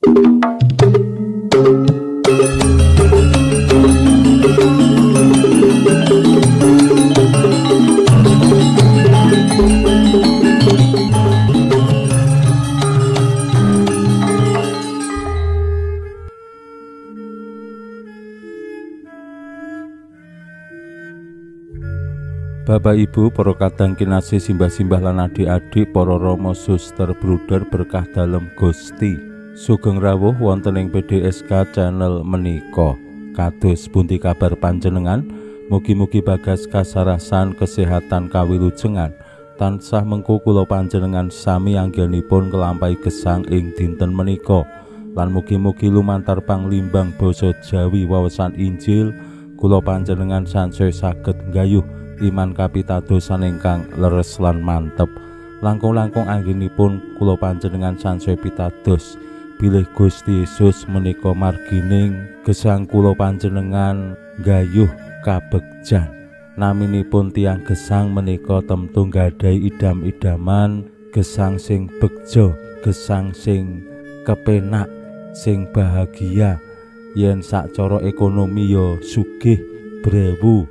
Bapak Ibu, para kadang kinasih, simbah-simbah lan adik-adik, para rama, suster, bruder berkah dalem Gusti. Sugeng rawuh wonten ing PDSK channel menika. Kados pundi kabar panjenengan? Mugi-mugi bagas kasarasan kesehatan kawilujengan. Tansah mengko kula panjenengan sami anggenipun nglampahi gesang ing dinten menika. Lan mugi-mugi lumantar panglimbang basa Jawi wawasan Injil kula panjenengan sansaya saged nggayuh iman kapitadosan ingkang leres lan mantep. Langkung-langkung anggenipun kula panjenengan sansaya pitados bilih Gusti Yesus menika margining gesang kula panjenengan nggayuh kabegjan. Naminipun tiyang gesang menika temtu nggadahi idam-idaman gesang sing begja, gesang sing kepenak, sing bahagia. Yen sacara ekonomi ya sugih brewu,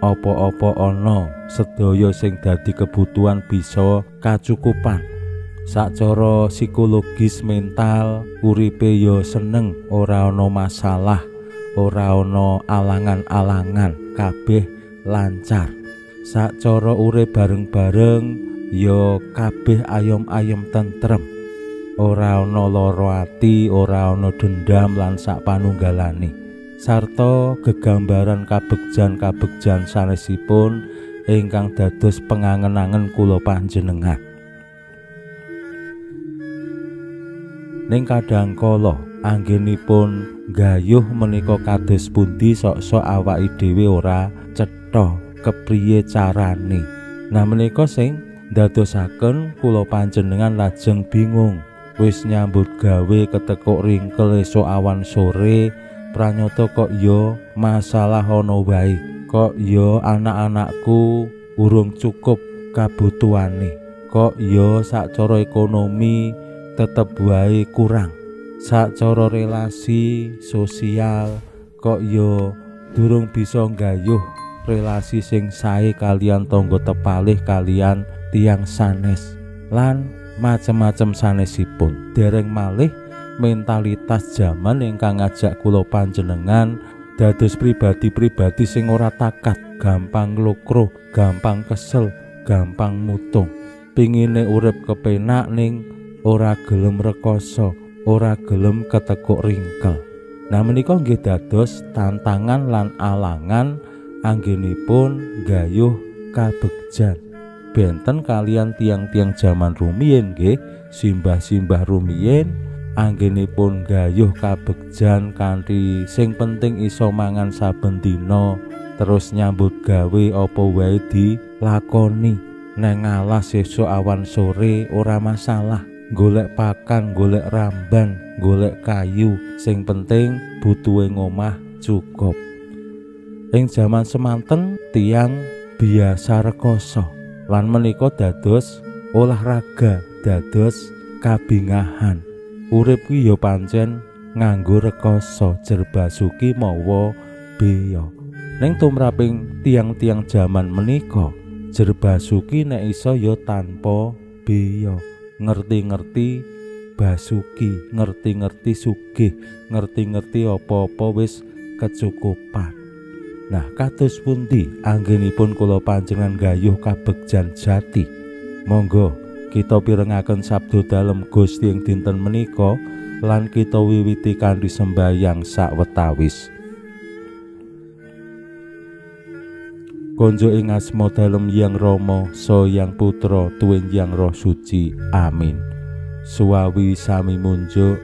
apa-apa ana, sedaya sing dadi kebutuhan bisa kacukupan. Sacara psikologis mental uripe ya seneng, ora ana masalah, ora ana alangan-alangan, kabeh lancar. Sacara urip bareng-bareng ya kabeh ayom-ayem tentrem, ora ana lara ati, ora ana dendam lan sak panunggalane. Sarta gegambaran kabegjan-kabegjan sanesipun ingkang dados pengangen-angen kula panjenengan. Ning kadang kala anggenipun nggayuh menika kados pundi sok-sok awake dhewe ora cetha kepriye carane. Nah menika sing ndadosaken kula panjenengan lajeng bingung. Wis nyambut gawe ketekuk ringkel esuk awan sore, pranyata kok ya masalah ana wae, kok ya anak-anakku urung cukup kabutuhane, kok ya sacara ekonomi tetep wae kurang, sacara relasi sosial kok ya durung bisa nggayuh relasi sing sae kalian tangga tepalih kalian tiyang sanes lan macem-macem sanesipun. Dereng malih mentalitas jaman ingkang ngajak kula panjenengan dados pribadi-pribadi sing ora takat, gampang nglokro, gampang kesel, gampang mutung. Pingine urip kepenak ning ora gelem rekoso, ora gelem ketekuk ringkel. Nah menika nggih dados tantangan lan alangan anggenipun nggayuh kabegjan. Benten kalian tiang-tiang jaman rumiyin nggih, simbah-simbah rumiyin anggenipun gayuh kabegjan kanthi sing penting iso mangan saben dina, terus nyambut gawe apa wae dilakoni. Neng alas sesuk awan sore ora masalah, golek pakan, golek ramban, golek kayu, sing penting butuhe ngomah cukup. Ing jaman semanten tiyang biasa rekoso lan menika dados olahraga, dados kabingahan. Urip kuwi ya pancen nganggo rekoso, jerbasuki mawa beya. Ning tumraping tiang-tiang jaman menika, jerbasuki nek iso ya tanpa beya. Ngerti-ngerti basuki, ngerti-ngerti sugih, ngerti-ngerti apa-apa wis kecukupan. Nah, kados pundi anggenipun kula panjenengan gayuh kabegjan jati? Monggo kita pirengaken sabda dalem Gusti ing dinten menika lan kita wiwiti kanthi sembayang sawetawis. Konjo ing asma dalem Hyang Rama, Sa Hyang Putra, tuwin Hyang Roh Suci. Amin. Suwawi sami munjuk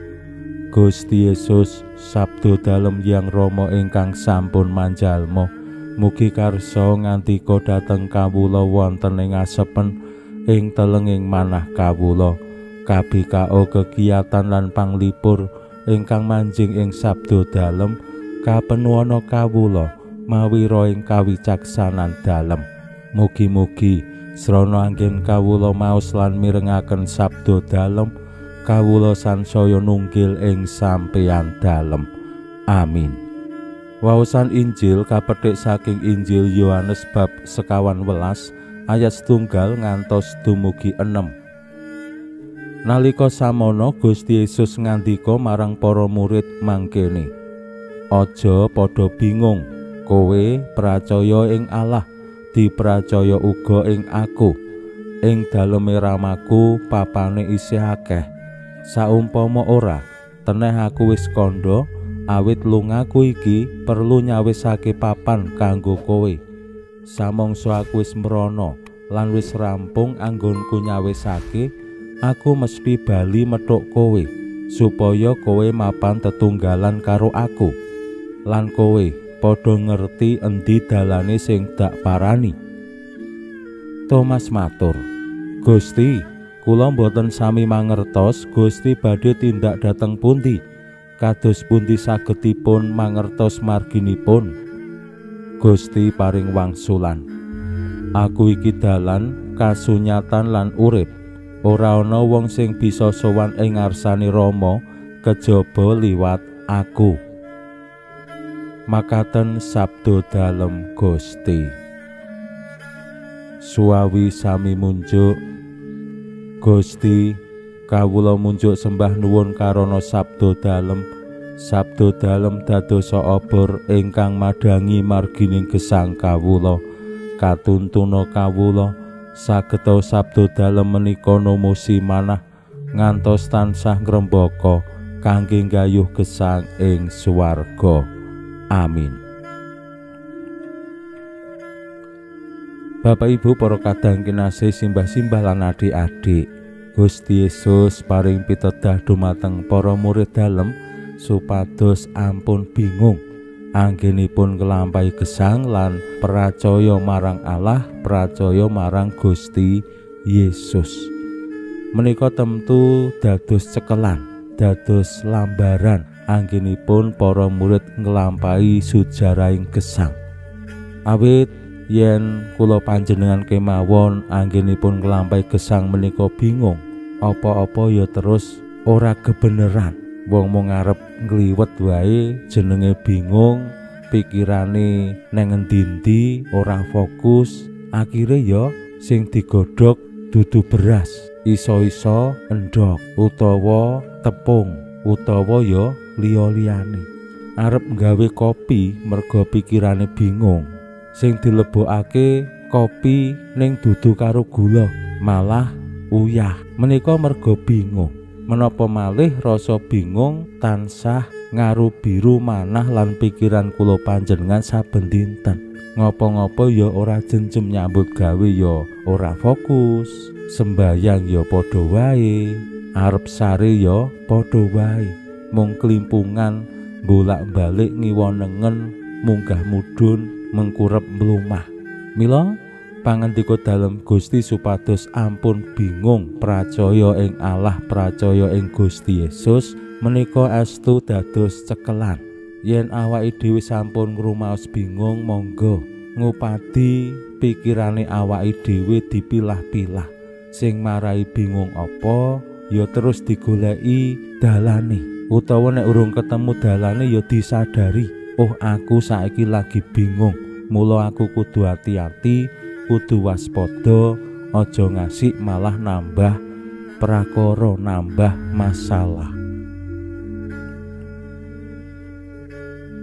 Gusti Yesus, sabda dalem Hyang Rama ingkang sampun manjalma, mugi karsa ngandika dhateng kawula wonten ing asepen ing telenging manah kawula. KBKO kegiatan lan panglipur ingkang manjing ing sabda dalem kapenuwana kawula mawi roing kawicaksanan dalem. Mugi-mugi srana anggen kawula maos lan mirengaken sabda dalem, Kawula sansaya nunggil ing sampeyan dalem. Amin. Waosan Injil kapethik saking Injil Yohanes bab 21 ayat 1 ngantos dumugi 6. Nalika samono Gusti Yesus ngandika marang para murid mangkene, "Aja padha bingung, kowe pracaya ing Allah, dipracaya uga ing aku. Ing daleme ramaku papane isih akeh. Saumpama ora, teneh aku wis kandha, awit lungaku iki perlu nyawisake papan kanggo kowe. Samangsa aku wis mrana lan wis rampung anggonku nyawisake, aku mesti bali methuk kowe, supaya kowe mapan tetunggalan karo aku. Lan kowe padha ngerti endi dalane sing dak parani." Thomas matur, "Gusti, kula mboten sami mangertos Gusti badhe tindak dhateng pundi. Kados pundi sagedipun mangertos marginipun?" Gusti paring wangsulan, "Aku iki dalan, kasunyatan lan urip. Ora ana wong sing bisa sowan ing ngarsane Rama kejaba liwat aku." Makaten sabda dalem Gusti. Suwawi sami munjuk. Gusti, kawula munjuk sembah nuwun karana sabda dalem. Sabda dalem dadosa obor ingkang madhangi margining gesang kawula. Katuntuna kawula sageta sabda dalem menika numusi manah ngantos tansah ngrembaka kangge nggayuh gesang ing swarga. Amin. Bapak Ibu para kadang kinasih, simbah-simbah lan adik-adik, Gusti Yesus paring pitedah dumateng para murid dalem supados ampun bingung anggenipun nglampahi gesang lan pracaya marang Allah, pracaya marang Gusti Yesus. Menika tentu dados cekelan, dados lambaran anggenipun para murid nglampahi sujarahing gesang. Awit yen kula panjenengan kemawon anggenipun nglampahi gesang menika bingung, apa-apa ya terus ora kebeneran. Wong mung arep ngliwet wae jenenge bingung, pikirane neng endi-endi, ora fokus, akhire ya sing digodhog dudu beras, iso-iso endhog utawa tepung utawa ya liya-liyane. Arep nggawe kopi merga pikirane bingung, sing dilebokake kopi ning dudu karo gula, malah uyah. Menika merga bingung. Menapa malih rasa bingung tansah ngaru biru manah lan pikiran kula panjenengan saben dinten. Ngopo-ngopo ya ora jenjem, nyambut gawe ya ora fokus, sembayang ya padha wae, arep sare ya padha wae, mung klimpungan bolak-balik ngiwa nengen, munggah mudhun, mengkurep mlumah. Mila pangandika dalem Gusti supados ampun bingung, pracaya ing Allah, pracaya ing Gusti Yesus menika estu dados cekelan. Yen awake dhewe sampun ngrumaos bingung, monggo ngupadi pikirane awake dhewe dipilah-pilah. Sing marai bingung apa ya terus digoleki dalane, utawa nek urung ketemu dalane ya disadari, oh aku saiki lagi bingung, mula aku kudu ati-ati, kudu waspada, aja ngasih malah nambah prakara, nambah masalah.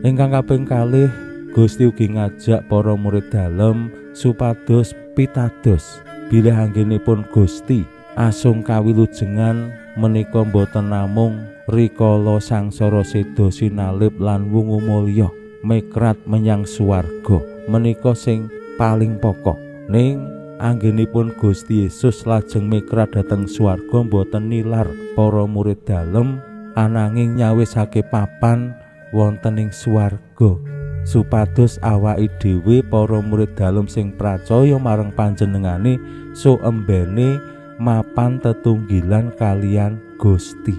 Ingkang kaping kalih, Gusti ugi ngajak para murid dalem supados pitados bilih anggenipun Gusti asung kawilujengan menika boten namung rikala sangsara seda sinalib lan wungu mulya mekrat menyang swarga menika sing paling pokok. Ning anggenipun Gusti Yesus lajeng mekrat dhateng swarga boten nilar para murid dalem, ananging nyawisake papan wonten ing swarga supados awake dhewe para murid dalem sing pracaya marang panjenengane so embene mapan tetunggilan kalian Gusti.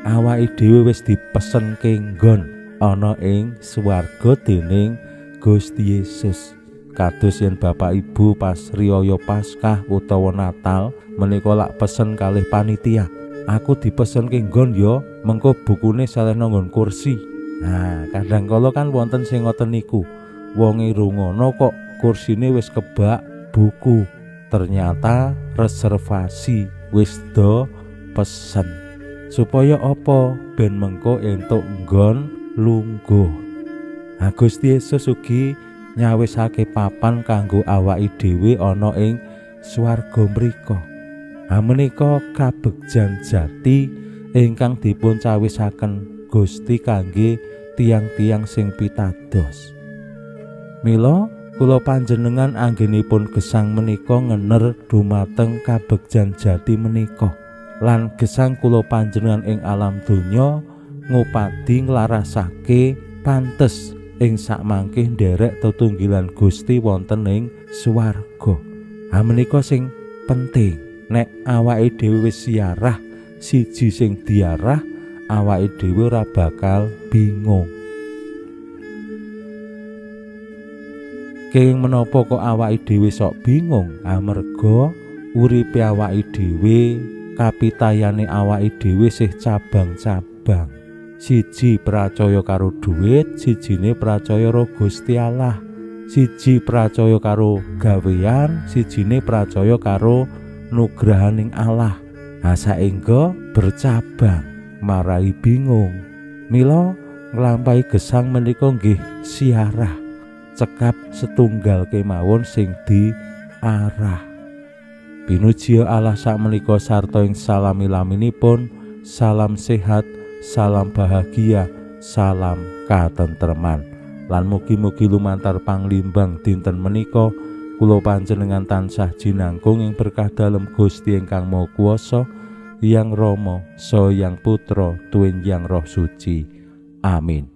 Awake dhewe wis dipesenke nggon ana ing swarga dening Gusti Yesus. Kados yen Bapak Ibu pas riyaya Paskah utawa Natal menika lak pesen kalih panitia, Aku dipesenke nggon ya, mengko bukune salehno nggon kursi. Nah, kadang kala kan wonten sing ngoten niku. Wonge rungono kok kursine wis kebak buku. Ternyata reservasi wis do pesen. Supaya apa? Ben mengko entuk nggon lungguh. Nah, Gusti Yesus ugi nyawisake papan kanggo awake dhewe ana ing swarga mriku. Ha menika kabegjan jati ingkang dipun cawisaken Gusti kangge tiang-tiang sing pitados. Mila kula panjenengan anggenipun gesang menika ngener dumateng kabegjan jati menika lan gesang kula panjenengan ing alam donya ngupadi nglarasake pantes ing sakmangke nderek tetunggilan Gusti wonten ing swarga. Ha menika sing penting. Nek awake dhewe wis siarah siji sing diarah, awake dhewe ora bakal bingung. Kenging menapa kok awake dhewe sok bingung? Amarga uripe awake dhewe, kapitayane awake dhewe sih cabang-cabang. Siji pracaya karo duit, sijine pracaya karo Gusti Allah. Siji pracaya karo gawean, sijine pracaya karo nugrahaning Allah. Ha saengga bercabang marai bingung. Mila nglampahi gesang menika nggih siarah cekap setunggal kemawon sing diarah. Pinuji Allah sakmenika sarta ing salami-laminipun, salam sehat, salam bahagia, salam katentreman. Lan mugi-mugi lumantar panglimbang dinten menika kula panjenengan tansah jinangkung ing berkah dalem Gusti ingkang Maha Kuwasa, Hyang Rama, Saha Hyang Putra, tuwin Hyang Roh Suci. Amin.